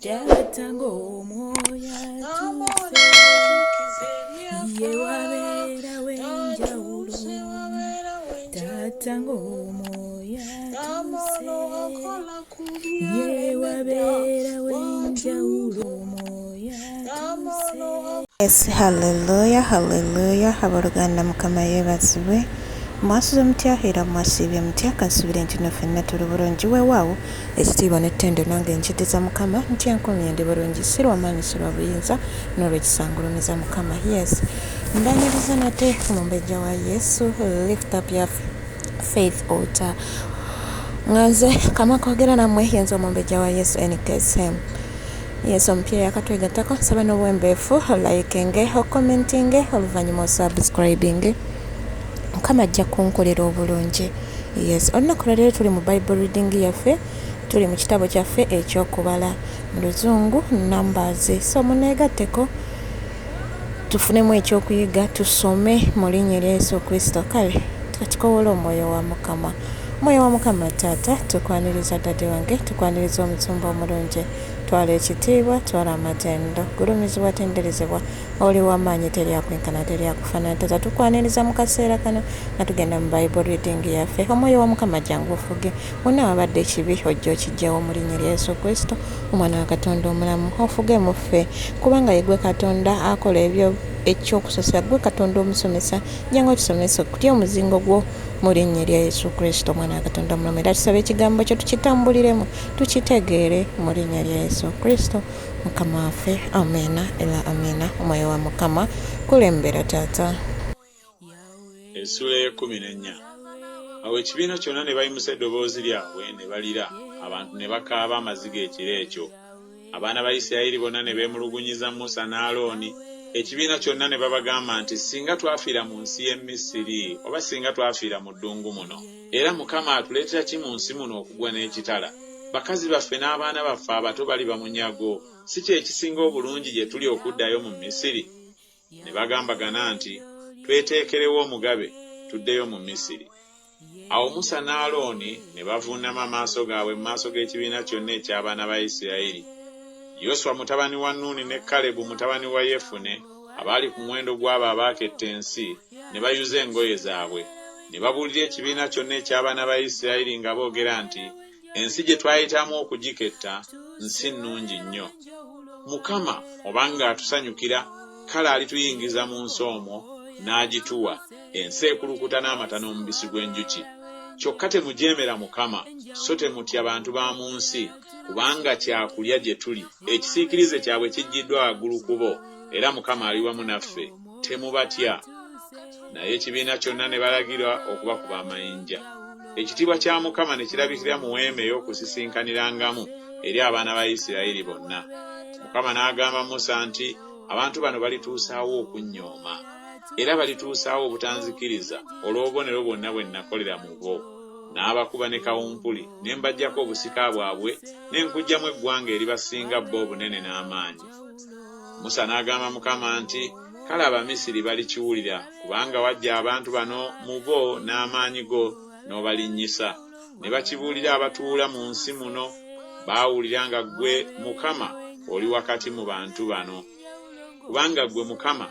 Taata ng'omwoyo atuuse, ye wabeerawo enjawulo. Taata ng'omwoyo atuuse, ye wabeerawo enjawulo. Omwoyo atuuse. Yes, hallelujah, hallelujah. Abooluganda Mukama yeebazibwe. Mwasuze mutya era mwasiibye mutya? Kansubire nti no ffenna tuli bulungi. Weewaawo ekitiibwa n'ettendo nange nkiddiza Mukama nti ankuumye ndi bulungi, si lwa maanyi, si lwa buyinza, n'olwekisa ngulumiza Mukama. Yes, mbaniriza nate omumbejja wa Yesu. Lift up your faith altar. Nga nze kama kwogera nammwe yenze omumbejja wa Yesu NKSM. Yesu omupya yakatwegattako nsaba n'obuwembeefu olikinge okomentinge oluvannyuma osubscribinge Mukama ajja kunkolera obulungi. Yes, olunaku lwaleero tuli mu Bible reading yaffe, tuli mu kitabo kyaffe eky'okubala mu luzungu Numbers. So muneegatteko tufunemu ekyokuyiga tusome mu linnya erya Yesu Kristo. Kale tukowoola omwoyo wa Mukama. Omwoyo wa Mukama Taata, tukwaniriza daddy wange, tukwaniriza omusumba omulungi. Twala ekitiibwa, twala amatendo, gulumizibwa, tenderezebwa. Oli w'amaanyi, teri akwenkana, teri akufaanana. Taata, tukwaniriza mu kaseera kano nga tugenda mu Bible reading yaffe. Omwoyo wa Mukama jangu ofuge. Wonna wabadde ekibi ojja okiggyewo mu linnya lya Yesu Kristo, Omwana wa Katonda omulamu. Ofuge mu ffe, kubanga ye ggwe Katonda akola ebyo eky'okusasira, ggwe Katonda omusomesa. Jangu otusomese okutya omuzingo gwo mu linnya erya Yesu Kristo, Omwana wa Katonda omulamu. Era tusaba ekigambo kyo tukitambuliremu, tukitegeere mu linnya lya Yesu Kristo, Mukama waffe. Amiina era amiina. Omwoyo wa Mukama kulembera taata. Essuula ey'ekkumi n'ennya. Awo ekibiina kyonna ne bayimusa eddoboozi lyabwe ne balira, abantu ne bakaaba amaziga ekiro ekyo. Abaana ba Isirayiri bonna ne beemulugunyiza Musa ne Alooni, ekibiina kyonna ne babagamba nti, Singa twafiira mu nsi y'e Misiri, oba singa twafiira mu ddungu muno! Era Mukama atuleetera ki mu nsi muno okugwa n'ekitala? Bakazi baffe n'abaana baffe abato baliba munyago. Si kye kisinga obulungi gye tuli okuddayo mu Misiri? Ne bagambagana nti, Tweteekerewo omugabe, tuddeyo mu Misiri. Awo Musa ne Alooni ne bavuunama amaaso gaabwe mu maaso g'ekibiina kyonna eky'abaana ba Isirayiri. Yoswa mutabani wa Nuuni ne Kalebu mutabani wa Yefune abaali ku muwendo gw'abo abaaketta ensi ne bayuza engoye zaabwe, ne babuulira ekibiina kyonna eky'abaana ba Isirayiri nga boogera nti, Ensi gye twayitamu okugiketta nsi nnungi nnyo. Mukama obanga atusanyukira, kale alituyingiza mu nsi omwo n'agituwa, ensi ekulukuta n'amata n'omubisi gw'enjuki. Kyokka temujeemera Mukama, so temutya bantu ba mu nsi, kubanga kya kulya gye tuli. Ekisiikirize kyabwe kiggyiddwa waggulu ku bo, era Mukama ali wamu naffe. Temubatya. Naye ekibiina kyonna ne balagirwa okubakuba amayinja. Ekitiibwa kya Mukama ne kirabikira mu weema ey'okusisinkanirangamu eri abaana ba Isirayiri bonna. Mukama n'agamba Musa nti, Abantu bano balituusa wa okunnyooma? Era balituusa wa obutanzikiriza olw'obubonero bwonna bwe nnakolera mu bo? N'abakuba ne kawumpuli, ne mbaggyako obusika bwabwe, ne nkuggyamu eggwanga eribasinga bo obunene n'amaanyi. Musa n'agamba Mukama nti, Kale Abamisiri balikiwulira, kubanga waggya abantu bano mu bo n'amaanyi go n'obalinnyisa. Ne bakibuulira abatuula mu nsi muno, baawulira nga ggwe Mukama oli wakati mu bantu bano. Kubanga ggwe Mukama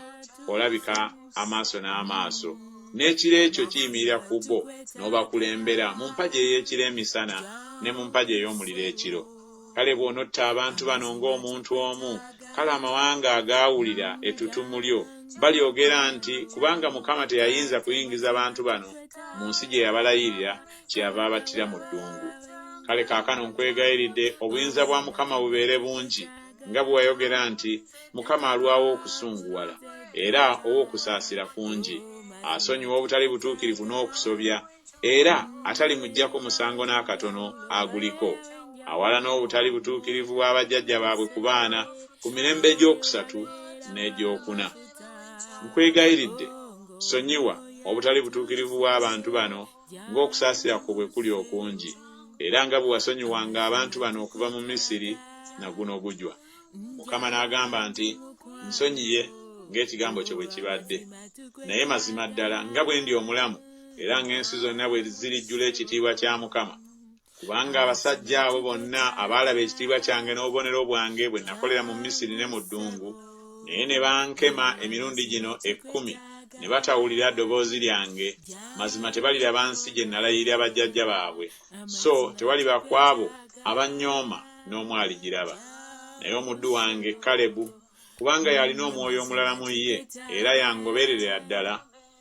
olabika amaaso n'amaaso, n'ekire kyo kiyimirira ku bo, n'obakulembera mu mpagi ey'ekire emisana ne mu mpagi ey'omuliro ekiro. Kale bw'onotta abantu bano ng'omuntu omu, kale amawanga agaawulira ettutumu lyo balyogera nti, Kubanga Mukama teyayinza kuyingiza bantu bano mu nsi gye yabalayirira, kyeyava abattira mu ddungu. Kale kaakano nkwegayiridde, obuyinza bwa Mukama bubeere bungi, nga bwe wayogera nti, Mukama alwawo okusunguwala, era ow'okusaasira kungi, asonyiwa obutali butuukirivu n'okusobya, era atalimuggyako musango n'akatono aguliko, awalana obutali butuukirivu bwa bajjajja baabwe ku baana ku mirembe egy'okusatu n'egy'okuna. Nkwegayiridde, sonyiwa obutali butuukirivu bw'abantu bano ng'okusaasira kwo bwe kuli okungi, era nga bwe wasonyiwanga abantu bano okuva mu Misiri na guno gujwa. Mukama n'agamba nti, Nsonyiye ng'ekigambo kyo bwe kibadde. Naye mazima ddala nga bwe ndi omulamu, era ng'ensi zonna bwe zirijjula ekitiibwa kya Mukama. Kubanga abasajja abo bonna abaalaba ekitiibwa kyange n'obubonero bwange bwe nakolera mu Misiri ne mu ddungu, naye ne bankema emirundi gino ekkumi ne batawulira ddoboozi lyange, mazima tebaliraba nsi gye nalayirira bajjajja baabwe, so tewaliba ku abo abannyooma n'omu aligiraba. Naye omuddu wange Kalebu, kubanga y'alina omwoyo omulala mu ye, era y'angobererera ddala,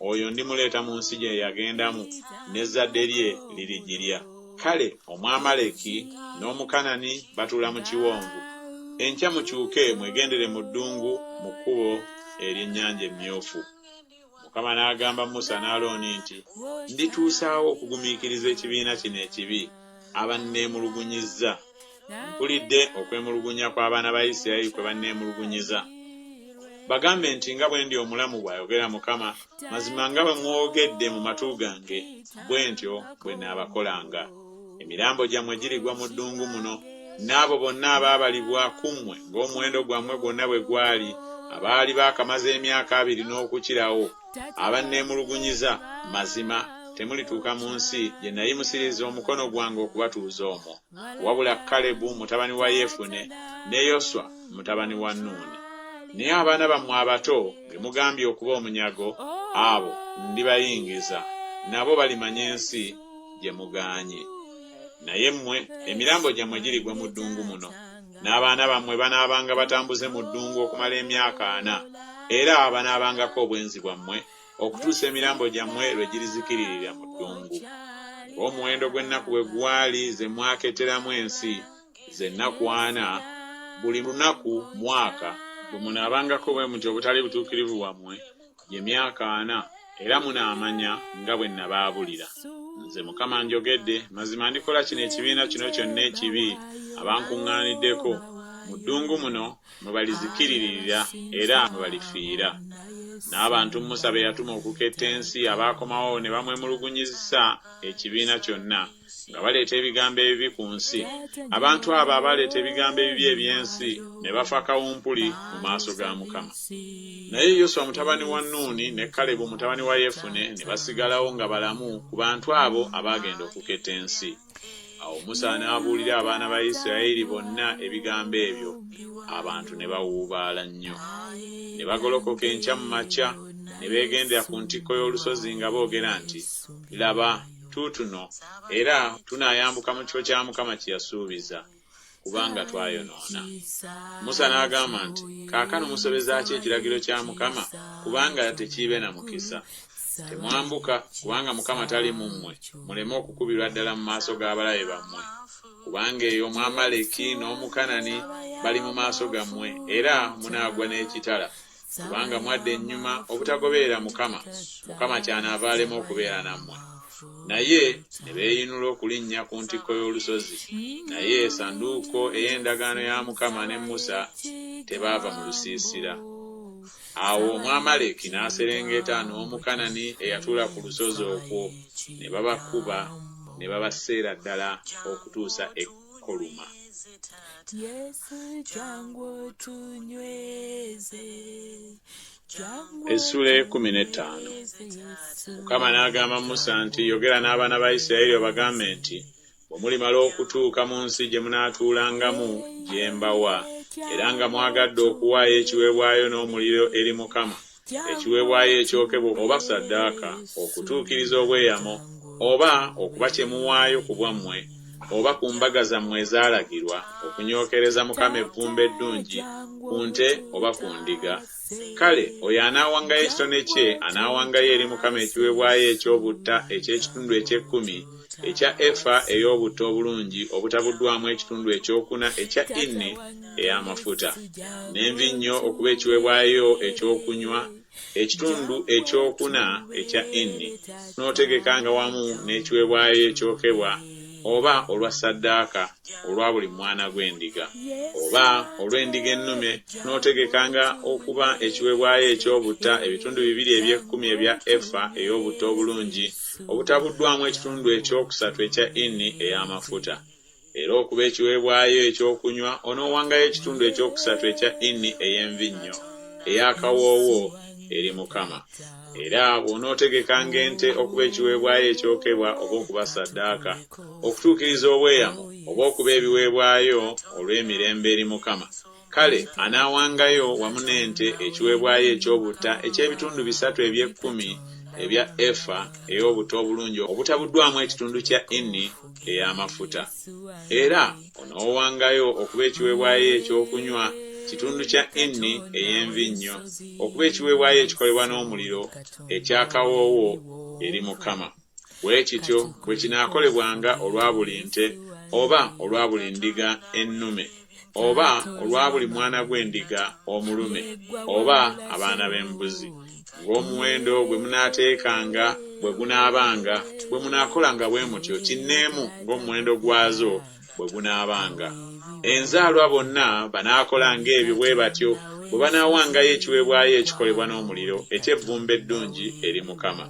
oyo ndimuleeta mu nsi gye yagendamu, n'ezzadde lye lirigirya. Kale Omwamaleki n'Omukanani batuula mu kiwonvu. Enkya mukyuke mwegendere mu ddungu mu kkubo ery'Ennyanja Emmyufu. Mukama n'agamba Musa ne Alooni nti, Ndituusa wa okugumiikiriza ekibiina kino ekibi abanneemulugunyizza? Mpulidde okwemulugunya kw'abaana ba Isirayiri kwe banneemulugunyiza. Bagambe nti, Nga bwe ndi omulamu, bw'ayogera Mukama, mazima nga bwe mwogedde mu matu gange, bwe ntyo bwe nnaabakolanga. Emirambo gyammwe girigwa mu ddungu muno, n'abo bonna abaabalibwa ku mmwe ng'omuwendo gwammwe gwonna bwe gwali, abaali baakamaza emyaka abiri n'okukirawo, abanneemulugunyiza, mazima temulituuka mu nsi gye nayimusiriza omukono gwange okubatuuza omwo, wabula Kalebu mutabani wa Yefune ne Yoswa mutabani wa Nuuni. Naye abaana bammwe abato be mugambye okuba omunyago, abo ndibayingiza, nabo balimanya ensi gye mugaanye. Naye mmwe emirambo gyammwe girigwa mu ddungu muno, n'abaana bammwe banaabanga batambuze mu ddungu okumala emyaka ana, era banaabangako obwenzi bwammwe okutuusa emirambo gyammwe lwe girizikiririra mu ddungu. Ng'omuwendo gw'ennaku bwe gwali ze mwaketteramu ensi, ze nnaku ana, buli lunaku mwaka, bwe munaabangako bwe mutyo obutali butuukirivu bwammwe, gye myaka ana, era munaamanya nga bwe nnabaabulira. Nze Mukama njogedde, mazima ndikola kino ekibiina kino kyonna ekibi abankuŋŋaaniddeko, mu ddungu muno mwe balizikiririra era mwe balifiira. N'abantu Musa be yatuma okuketta ensi abaakomawo ne bamwemulugunyizisa ekibiina kyonna, nga baleeta ebigambo ebibi ku nsi. Abantu abo abaaleeta ebigambo ebibi eby'ensi ne bafa kawumpuli mu maaso ga Mukama. Naye Yoswa mutabani wa Nuuni ne Kalebu mutabani wa Yefune ne basigalawo nga balamu ku bantu abo abaagenda okuketta ensi. Awo Musa n'abuulira abaana ba Isirayiri bonna ebigambo ebyo, abantu ne bawuubaala nnyo. Ne bagolokoka enkya mu makya ne beegendera ku ntikko y'olusozi nga boogera nti, Laba, tuutuno, era tunaayambuka mu kifo kya Mukama kye yasuubiza, kubanga twayonoona. Musa n'agamba nti, Kaakano musobeza ki ekiragiro kya Mukama, kubanga tekiibe na mukisa? Temwambuka, kubanga Mukama tali mu mmwe, muleme okukubirwa ddala mu maaso g'abalabe bammwe. Kubanga eyo Omwamaleki n'Omukanani bali mu maaso gammwe, era munaagwa n'ekitala. Kubanga mwadda ennyuma obutagoberera Mukama, Mukama kyanaava alema okubeera nammwe. Naye ne beeyinula okulinnya ku ntikko y'olusozi, naye essanduuko ey'endagaano ya Mukama ne Musa tebaava mu lusiisira. Awo Omwamaleki n'aserengeta n'Omukanani eyatuula ku lusozi okwo, ne babakuba ne babaseera ddala okutuusa e Koluma. Essuula ey'ekkumi n'ettaano. Mukama n'agamba Musa nti, Yogera n'abaana ba Isirayiri obagambe nti, Bwe mulimala okutuuka mu nsi gye munaatuulangamu gye mbawa, era nga mwagadde okuwaayo ekiweebwayo n'omuliro eri Mukama, ekiweebwayo ekyokebwa oba ssaddaaka okutuukiriza obweyamo, oba okuba kye muwaayo ku bwammwe, oba ku mbaga zammwe ezaalagirwa, okunyookereza Mukama evvumbe eddungi ku nte oba ku ndiga, kale oyo anaawangayo ekitone kye anaawangayo eri Mukama ekiweebwayo eky'obutta eky'ekitundu eky'ekkumi ekya efa ey'obutta obulungi obutabuddwamu ekitundu eky'okuna ekya ini ey'amafuta, n'envinnyo okuba ekiweebwayo eky'okunywa, ekitundu eky'okuna ekya ini, n'otegekanga wamu n'ekiweebwayo ekyokebwa oba olwa ssaddaaka olwa buli mwana gw'endiga, oba olw'endiga ennume, n'otegekanga okuba ekiweebwayo eky'obutta ebitundu bibiri eby'ekkumi ebya efa ey'obutta obulungi obutabuddwamu ekitundu eky'okusatu ekya ini ey'amafuta. Era okuba ekiweebwayo eky'okunywa onoowangayo ekitundu eky'okusatu ekya ini ey'envinnyo ey'akawoowo eri Mukama. Era bw'onootegekanga ente okuba ekiweebwayo ekyokebwa oba okuba ssaddaaka, okutuukiriza obweyamo oba okuba ebiweebwayo olw'emirembe eri Mukama, kale anaawangayo wamu n'ente ekiweebwayo eky'obutta eky'ebitundu bisatu eby'ekkumi ebya efa ey'obuta obulungi obutabuddwamu ekitundu kya ini ey'amafuta. Era onoowangayo okuba ekiweebwayo ekyokunywa kitundu kya ini ey'envinnyo, okuba ekiweebwayo ekikolebwa n'omuliro eky'akawoowo eri Mukama. Bwe kityo bwe kinaakolebwanga olwa buli nte oba olwa buli ndiga ennume, oba olwa buli mwana gw'endiga omulume, oba abaana b'embuzi. Ng'omuwendo gwe munaateekanga bwe gunaabanga, bwe munaakolanga bwe mutyo kinneemu ng'omuwendo gwazo bwe gunaabanga. Enzaalwa bonna banaakolanga ebyo bwe batyo bwe banaawangayo ekiweebwayo ekikolebwa n'omuliro eky'evvumbe eddungi eri Mukama.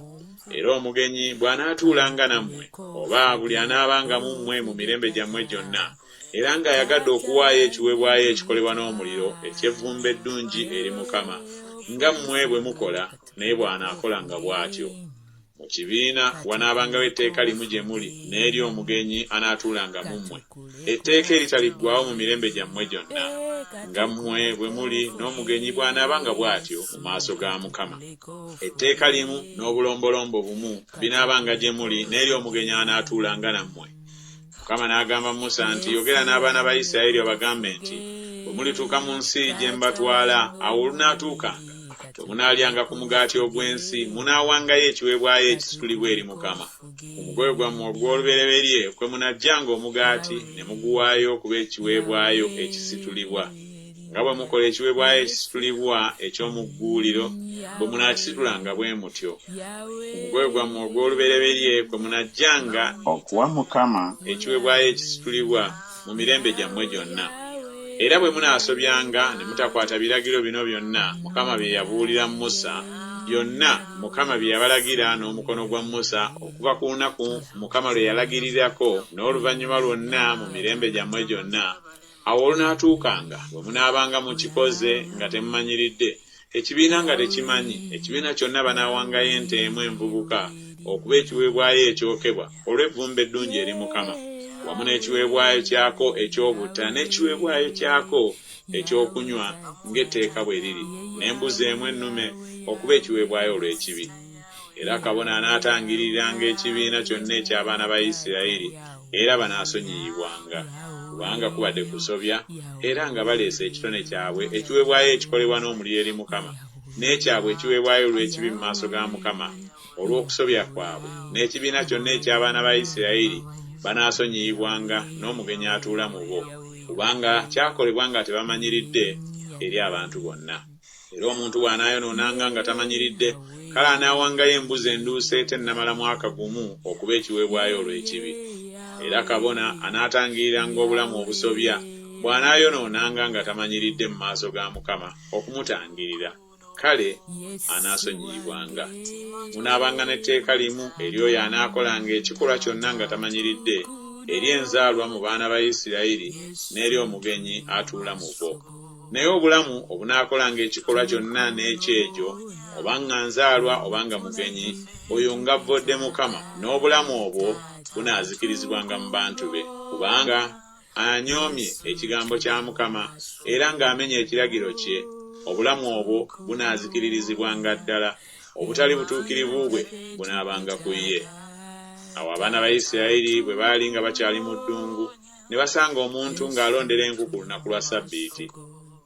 Era omugenyi bw'anaatuulanga nammwe, oba buli anaabanga mu mmwe mu mirembe gyammwe gyonna, era ng'ayagadde okuwaayo ekiweebwayo ekikolebwa n'omuliro eky'evvumbe eddungi eri Mukama, nga mmwe bwe mukola, naye bw'anaakolanga bw'atyo. Mu kibiina wanaabangawo etteeka limu gye muli n'eri omugenyi anaatuulanga mu mmwe, etteeka eritaliggwaawo mu mirembe gyammwe gyonna, nga mmwe bwe muli n'omugenyi bw'anaabanga bw'atyo mu maaso ga Mukama. Etteeka limu n'obulombolombo bumu binaabanga gye muli n'eri omugenyi anaatuulanga nammwe. Mukama n'agamba Musa nti, Yogera n'abaana ba Isirayiri obagambe nti, Bwe mulituuka mu nsi gye mbatwala, awo olunaatuukanga, bwe munaalyanga ku mugaati ogw'ensi, munaawangayo ekiweebwayo ekisitulibwa eri Mukama. Ku mugoye gwammwe ogw'olubereberye kwe munaggyanga omugaati ne muguwaayo okuba ekiweebwayo ekisitulibwa. Nga bwe mukola ekiweebwayo ekisitulibwa eky'omu gguuliro, bwe munaakisitulanga bwe mutyo. Ku mugoye gwammwe ogw'olubereberye kwe munaggyanga okuwa Mukama ekiweebwayo ekisitulibwa mu mirembe gyammwe gyonna. Era bwe munaasobyanga ne mutakwata biragiro bino byonna Mukama bye yabuulira Musa, byonna Mukama bye yabalagira n'omukono gwa Musa okuva ku lunaku Mukama lwe yalagirirako n'oluvannyuma lwonna mu mirembe gyammwe gyonna, Awo olunaatuukanga, bwe munaabanga mukikoze nga temumanyiridde, ekibiina nga tekimanyi, ekibiina kyonna banaawangayo ente emu envubuka okuba ekiweebwayo ekyokebwa olw'evvumbe eddungi eri Mukama, wamu n'ekiweebwayo kyako eky'obutta n'ekiweebwayo kyako ekyokunywa ng'etteeka bwe riri, n'embuzi emu ennume okuba ekiweebwayo olw'ekibi. Era kabona anaatangiririranga ekibiina kyonna eky'abaana ba Isirayiri, era banaasonyiyibwanga, kubanga kubadde kusobya, era nga baleese ekitone kyabwe ekiweebwayo ekikolebwa n'omuliro eri Mukama, n'ekyabwe ekiweebwayo olw'ekibi mu maaso ga Mukama olw'okusobya kwabwe, n'ekibiina kyonna eky'abaana ba Isirayiri banaasonyiyibwanga, n'omugenyi atuula mu bo, kubanga kyakolebwa nga tebamanyiridde eri abantu bonna. Era omuntu bw'anaayonoonanga nga tamanyiridde, kale anaawangayo embuzi enduusi etennamala mwaka gumu okuba ekiweebwayo olw'ekibi. Era kabona anaatangiriranga obulamu obusobya bw'anaayonoonanga nga tamanyiridde mu maaso ga Mukama okumutangirira, kale anaasonyiyibwanga. Munaabanga n'etteeka limu eri oyo anaakolanga ekikolwa kyonna nga tamanyiridde, eri enzaalwa mu baana ba Isirayiri n'eri omugenyi atuula mu bo. Naye obulamu obunaakolanga ekikolwa kyonna n'ekyejo, oba nga nzaalwa oba nga mugenyi, oyo ng'avvodde Mukama, n'obulamu obwo bunaazikirizibwanga mu bantu be, kubanga anyoomye ekigambo kya Mukama era ng'amenye ekiragiro kye, obulamu obwo bunaazikiririzibwanga ddala, obutali butuukirivu bwe bunaabanga ku ye. Awo abaana ba Isirayiri bwe baali nga bakyali mu ddungu, ne basanga omuntu ng'alondera enku ku lunaku lwa Ssabbiiti.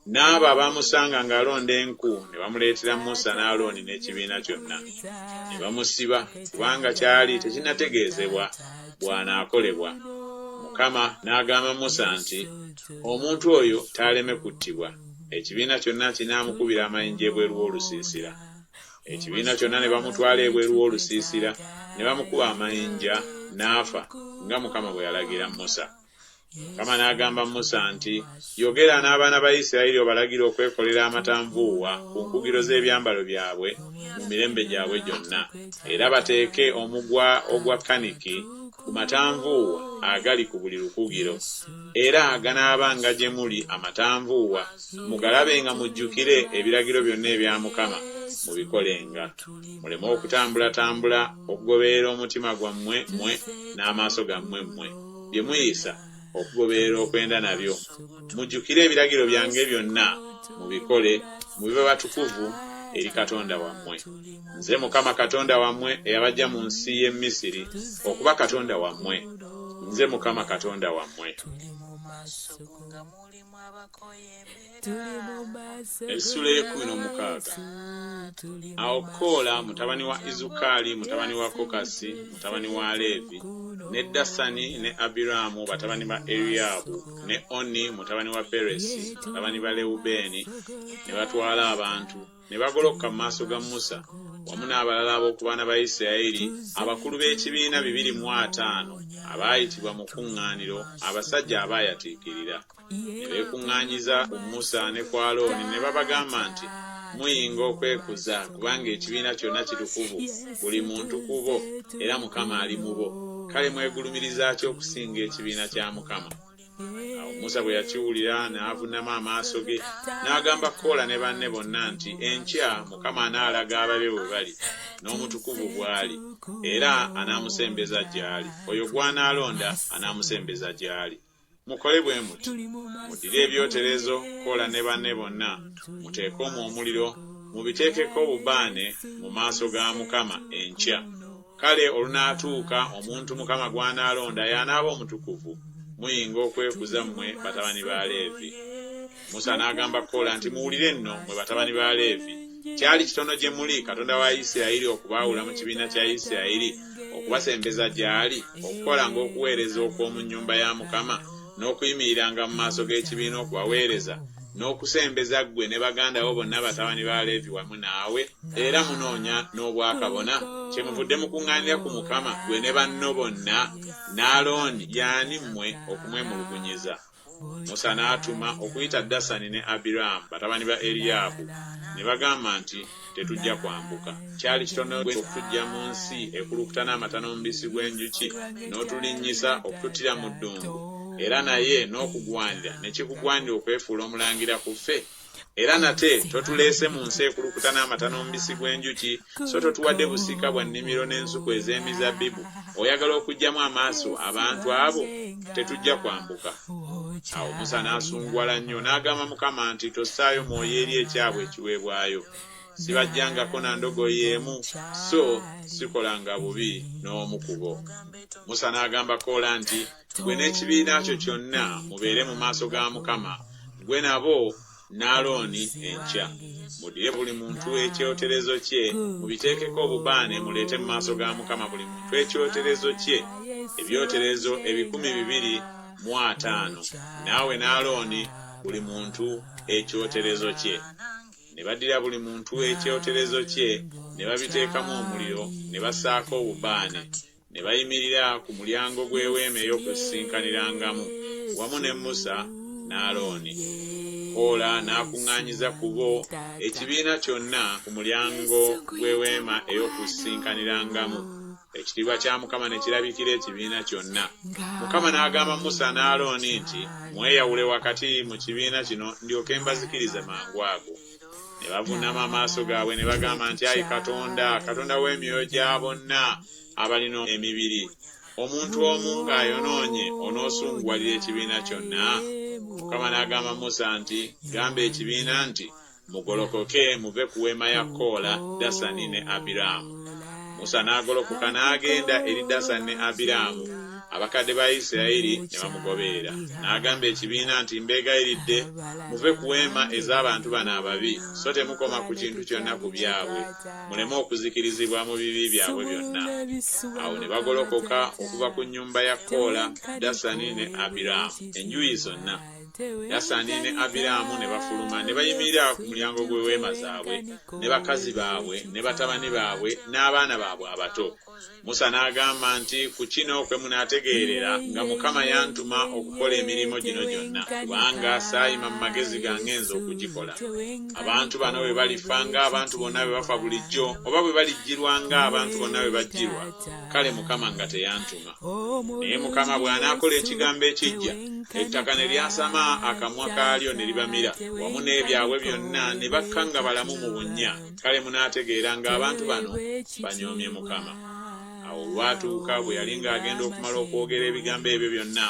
N'abo abaamusanga ng'alonda enku ne bamuleetera Musa ne Alooni n'ekibiina kyonna. Ne bamusiba, kubanga kyali tekinnategeezebwa bw'anaakolebwa. Mukama n'agamba Musa nti, Omuntu oyo taaleme kuttibwa. Ekibiina kyonna kinaamukubira amayinja ebweru w'olusiisira. Ekibiina kyonna ne bamutwala ebweru w'olusiisira ne bamukuba amayinja, n'afa, nga Mukama bwe yalagira Musa. Mukama n'agamba Musa nti, Yogera n'abaana ba Isirayiri obalagire okwekolera amatanvuuwa ku nkugiro z'ebyambalo byabwe mu mirembe gyabwe gyonna, era bateeke omugwa ogwa kaniki ku matanvuuwa agali ku buli lukugiro. Era ganaabanga gye muli amatanvuuwa, mugalabenga mujjukire ebiragiro byonna ebya Mukama, mubikolenga. Muleme okutambulatambula okugoberera omutima gwammwe mmwe n'amaaso gammwe mmwe, bye muyisa okugoberera okwenda nabyo. Mujjukire ebiragiro byange byonna, mubikole, mube batukuvu eri Katonda wammwe. Nze Mukama Katonda wammwe eyabaggya mu nsi y'e Misiri okuba Katonda wammwe. Nze Mukama Katonda wammwe. Essuula ey'ekkumi n'omukaaga. Awo Koola mutabani wa Izukali mutabani wa Kokasi mutabani wa Leevi, ne Dasani ne Abiraamu batabani ba Eriyaabu, ne Oni mutabani wa Peresi batabani ba Lewubeeni, ne batwala abantu, ne bagolokoka mu maaso ga Musa wamu n'abalala ab'oku baana ba Isirayiri, abakulu b'ekibiina 250 abaayitibwa mu kuŋŋaaniro, abasajja abaayatiikirira. Ne beekuŋŋaanyiza ku Musa ne ku Alooni ne babagamba nti, Muyinga okwekuza, kubanga ekibiina kyonna kitukuvu, buli muntu ku bo, era Mukama ali mu bo. Kale mwegulumiriza ki okusinga ekibiina kya Mukama? Awo Musa bwe yakiwulira, n'avunnama amaaso ge, n'agamba Koola ne banne bonna nti, Enkya Mukama anaalaga ababe bwe bali, n'omutukuvu bw'ali, era anaamusembeza gy'ali. Oyo gw'anaalonda anaamusembeza gy'ali. Mukole bwe muti, muddire ebyoterezo, Koola ne banne bonna, muteeke omwo omuliro, mubiteekeko obubaane mu maaso ga Mukama enkya. Kale olunaatuuka, omuntu Mukama gw'anaalonda y'anaaba omutukuvu, muyinga okwekuza mmwe batabani ba Leevi. Musa n'agamba Koola nti, Muwulire nno, mmwe batabani ba Leevi, kyali kitono gye muli Katonda wa Isirayiri okubaawula mu kibiina kya Isirayiri, okubasembeza gy'ali, okukolanga okuweereza okw'omu nnyumba ya Mukama, n'okuyimiriranga mu maaso g'ekibiina okubaweereza, n'okusembeza ggwe ne baganda bo bonna batabani ba Leevi wamu naawe? Era munoonya n'obwakabona? Kyemuvudde mukuŋŋaanira ku Mukama, ggwe ne banno bonna? Ne Alooni ye ani mmwe okumwemulugunyiza? Musa n'atuma okuyita Dasani ne Abiraamu batabani ba Eriyaabu, ne bagamba nti, Tetujja kwambuka. Kyali kitono ggwe okutuggya mu nsi ekulukuta n'amata n'omubisi gw'enjuki, n'otulinnyisa okututtira mu ddungu, era naye n'okugwanira ne kikugwanira okwefuula omulangira ku ffe? Era nate totuleese mu nsi ekulukuta n'amata n'omubisi gw'enjuki, so totuwadde busika bwa nnimiro n'ensuku ez'emizabbibu. Oyagala okuggyamu amaaso abantu abo? Tetujja kwambuka. Awo Musa n'asunguwala nnyo, n'agamba Mukama nti, Tossaayo mwoyo eri ekyabwe ekiweebwayo. Sibaggyangako na ndogoyi emu, so sikolanga bubi n'omu ku bo. Musa n'agamba Koola nti, Ggwe n'ekibiina kyo kyonna mubeere mu maaso ga Mukama, ggwe nabo ne Alooni enkya. Muddire buli muntu ekyoterezo kye, mubiteekeko obubaane, muleete mu maaso ga Mukama buli muntu ekyoterezo kye, ebyoterezo 250, naawe ne Alooni buli muntu ekyoterezo kye. Ne baddira buli muntu ekyoterezo kye, ne babiteekamu omuliro, ne bassaako obubaane, Ne bayimirira ku mulyango gw'eweema ey'okusisinkanirangamu wamu ne Musa ne Alooni. Koola n'akuŋŋaanyiza ku bo ekibiina kyonna ku mulyango gw'eweema ey'okusisinkanirangamu. Ekitiibwa kya Mukama ne kirabikira ekibiina kyonna. Mukama n'agamba Musa ne Alooni nti, Mweyawule wakati mu kibiina kino ndyoke mbazikirize mangwago. Ne bavuunama amaaso gaabwe ne bagamba nti, Ayi Katonda, Katonda w'emyoyo gya bonna abalina emibiri, omuntu omu ng'ayonoonye onoosunguwalira ekibiina kyonna? Mukama n'agamba Musa nti, Gamba ekibiina nti, Mugolokoke muve ku weema ya Koola, Dasani ne Abiraamu. Musa n'agolokoka n'agenda eri Dasani ne Abiraamu, abakadde ba Isirayiri ne bamugoberera. N'agamba ekibiina nti, Mbeegayiridde, muve ku weema ez'abantu bano ababi, so temukoma ku kintu kyonna ku byabwe, muleme okuzikirizibwa mu bibi byabwe byonna. Awo ne bagolokoka okuva ku nnyumba ya Koola, Dasani ne Abiraamu, enjuyi zonna. Dasani ne Abiraamu ne bafuluma ne bayimirira ku mulyango gw'eweema zaabwe ne bakazi baabwe ne batabani baabwe n'abaana baabwe abato. Musa n'agamba nti, Ku kino kwe munaategeerera nga Mukama yantuma okukola emirimu gino gyonna, kubanga saayima mu magezi gange nze okugikola. Abantu bano bwe balifa ng'abantu bonna bwe bafa bulijjo, oba bwe balijjirwa ng'abantu bonna bwe bajjirwa, kale Mukama nga teyantuma. Naye Mukama bw'anaakola ekigambo ekiggya, ettaka ne lyasama akamwa kaalyo ne libamira, wamu n'ebyabwe byonna ne bakka nga balamu mu bunnya, kale munaategeera ng'abantu bano banyoomye Mukama. Awo olwatuuka bwe yali ng'agenda okumala okwogera ebigambo ebyo byonna,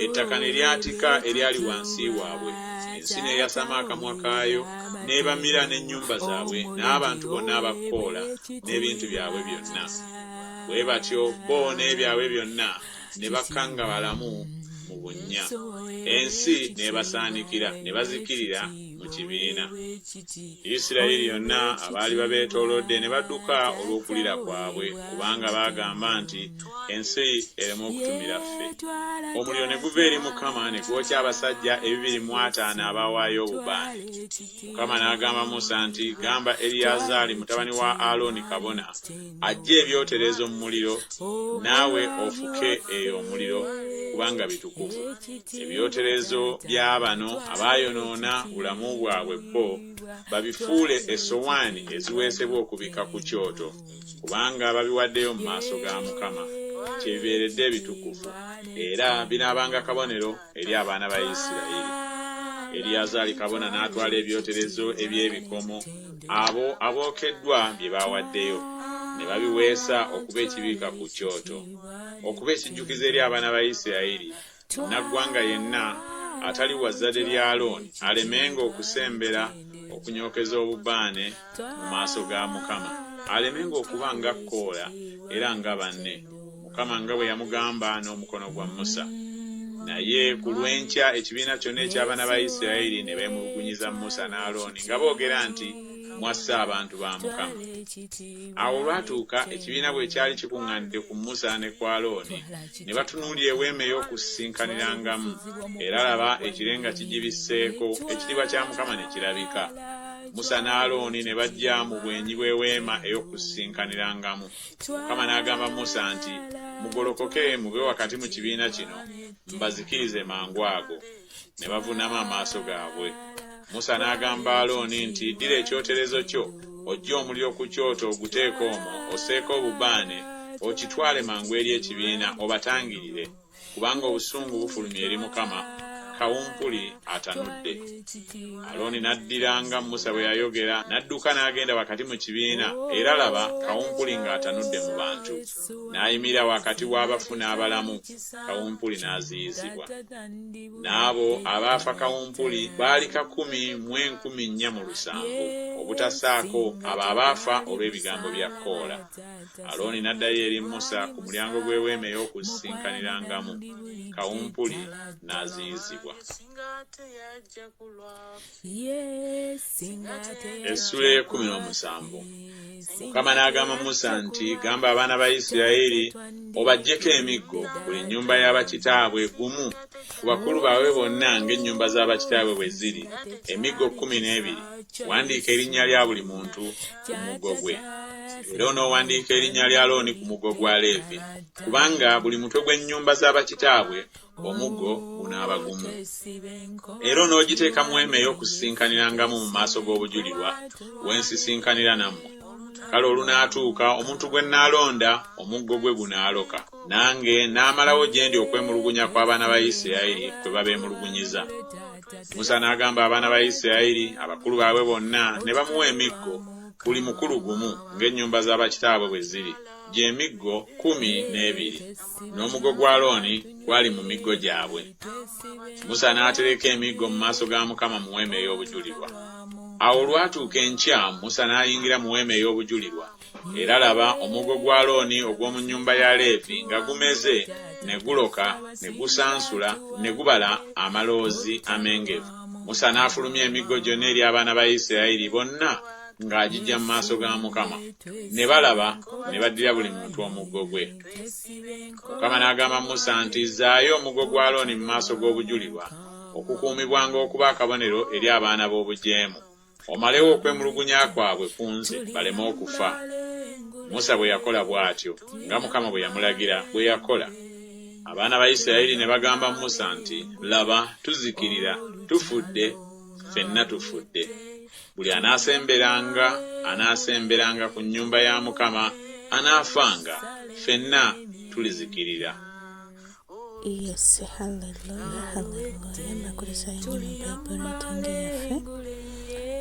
ettaka ne lyatika eryali wansi waabwe, ensi n'eyasama akamwa kaayo, n'ebamira n'ennyumba zaabwe n'abantu bonna aba Koola n'ebintu byabwe byonna. Bwe batyo bo n'ebyabwe byonna ne bakka nga balamu mu bunnya, ensi n'ebasaanikira, ne bazikirira mu kibiina. Isirayiri yonna abaali babeetoolodde ne badduka olw'okulira kwabwe, kubanga baagamba nti, Ensi ereme okutumira ffe. Omuliro ne guva eri Mukama ne gwokya abasajja ebibiri mu ataano abaawaayo obubaane. Mukama n'agamba Musa nti, Gamba Eriyazaali mutabani wa Alooni kabona, aggye ebyoterezo mu muliro, naawe ofuke eyo omuliro, kubanga bitukuvu. Ebyoterezo bya bano abaayonoona bulamu bwabwe bo, babifuule essowaani eziweesebwa okubikka ku kyoto, kubanga babiwaddeyo mu maaso ga Mukama, kyebibeeredde ebitukuvu, era binaabanga kabonero eri abaana ba Isirayiri. Eriyazaali kabona n'atwala ebyoterezo eby'ebikomo abo abookeddwa bye baawaddeyo, ne babiweesa okuba ekibikka ku kyoto, okuba ekijjukizo eri abaana ba Isirayiri, munnaggwanga yenna atali wa zzadde lya Alooni alemenga okusembera okunyookeza obubaane mu maaso ga Mukama, alemenga okuba nga Koola era nga banne, Mukama nga bwe yamugamba n'omukono gwa Musa. Naye ku lw'enkya ekibiina kyonna eky'abaana ba Isirayiri ne beemulugunyiza Musa ne Alooni nga boogera nti, Mwasse abantu ba Mukama. Awo olwatuuka ekibiina bwe kyali kikuŋŋaanidde ku Musa ne ku Alooni, ne batunuulira eweema ey'okusisinkanirangamu, era laba, ekire nga kigibisseeko, ekitiibwa kya Mukama ne kirabika. Musa ne Alooni ne bajja mu bwenyi bw'eweema ey'okusisinkanirangamu. Mukama n'agamba Musa nti, Mugolokoke muve wakati mu kibiina kino, mbazikirize mangu ago. Ne bavuunama amaaso gaabwe. Musa n'agamba Alooni nti, Ddira ekyoterezo kyo, oggye omuliro ku kyoto oguteeke omwo, osseeko obubaane, okitwale mangu eri ekibiina, obatangirire. Kubanga obusungu bufulumye eri Mukama, kawumpuli atanudde. Alooni n'addira nga Musa bwe yayogera, n'adduka n'agenda wakati mu kibiina, era laba, kawumpuli ng'atanudde mu bantu. N'ayimirira wakati w'abafu n'abalamu, kawumpuli n'aziyizibwa. N'abo abaafa kawumpuli baali 1,470, obutassaako abo abaafa olw'ebigambo bya Koola. Alooni n'addayo eri Musa ku mulyango gw'eweema ey'okusisinkanirangamu, kawumpuli n'aziyizibwa. Essuula ey'ekkumi n'omusanvu. Mukama n'agamba Musa nti, Gamba abaana ba Isirayiri obaggyeko emiggo, buli nnyumba ya bakitaabwe gumu ku bakulu baabwe bonna ng'ennyumba za bakitaabwe bwe ziri, emiggo 12, wandiika erinnya lya buli muntu ku muggo gwe. Era onoowandiika erinnya lya Alooni ku muggo gwa Leevi, kubanga buli mutwe gw'ennyumba za bakitaabwe omuggo gunaaba gumu. Era onoogiteeka mu weema ey'okusisinkanirangamu mu maaso g'obujulirwa, we nsisinkanira nammwe. Kale olunaatuuka omuntu gwe nnaalonda, omuggo gwe gunaaloka, nange naamalawo gye ndi okwemulugunya kw'abaana ba Isirayiri kwe babeemulugunyiza. Musa n'agamba abaana ba Isirayiri, abakulu baabwe bonna, ne bamuwa emiggo, buli mukulu gumu, ng'ennyumba za bakitaabwe bwe ziri, gye miggo 12, n'omuggo gwa Alooni gwali mu miggo gyabwe. Musa n'atereka emiggo mu maaso ga Mukama mu weema ey'obujulirwa. Awo olwatuuka enkya Musa n'ayingira mu weema ey'obujulirwa, era laba, omuggo gwa Alooni ogw'omu nnyumba ya Leevi nga gumeze ne guloka ne gusansula ne gubala amaloozi amengevu. Musa n'afulumya emiggo gyonna eri abaana ba Isirayiri bonna ng'agiggya mu maaso ga Mukama. Ne balaba, ne baddira buli muntu omuggo gwe. Mukama n'agamba Musa nti, Zzaayo omuggo gwa Alooni mu maaso g'obujulirwa, okukuumibwanga okuba akabonero eri abaana b'obujeemu, omalewo okwemulugunya kwabwe ku nze, baleme okufa. Musa bwe yakola bw'atyo, nga Mukama bwe yamulagira bwe yakola. Abaana ba Isirayiri ne bagamba Musa nti, Laba, tuzikirira, tufudde, ffenna tufudde. Buli anaasemberanga, anaasemberanga ku nnyumba ya Mukama anaafanga, ffenna tulizikirira. Yes, hallelujah, hallelujah. Mbakulisayo nnyo mu Bible reading yaffe.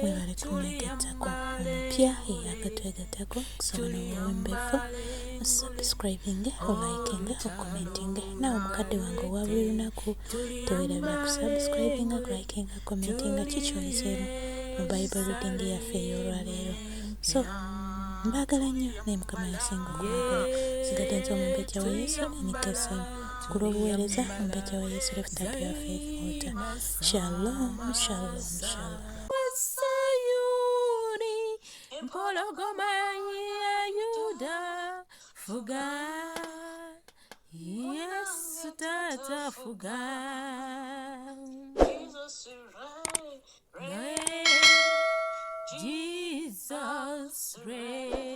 Mwebale kunneegattako omupya eyakatwegattako kusaba n'obuwombeefu osubscribinge, olikinge, okommentinge. Naawe omukadde wange owa buli lunaku teweerabira kusubscribinga, kulikinga, commentinga kikyoyiseemu mu Bible reading yaffe ey'olwaleero. So mbaagala nnyo naye Mukama yasinga okubaagala. Sigadde nze omumbejja wa Yesu enikesem ku lw'obuweereza omumbejja wa Yesu lift up your faith altar. Shalom, shalom, shalom. Sayuni, mpologoma ya Yuda, fuga Yesu tata fuga. Jesus reign. Jesus reign.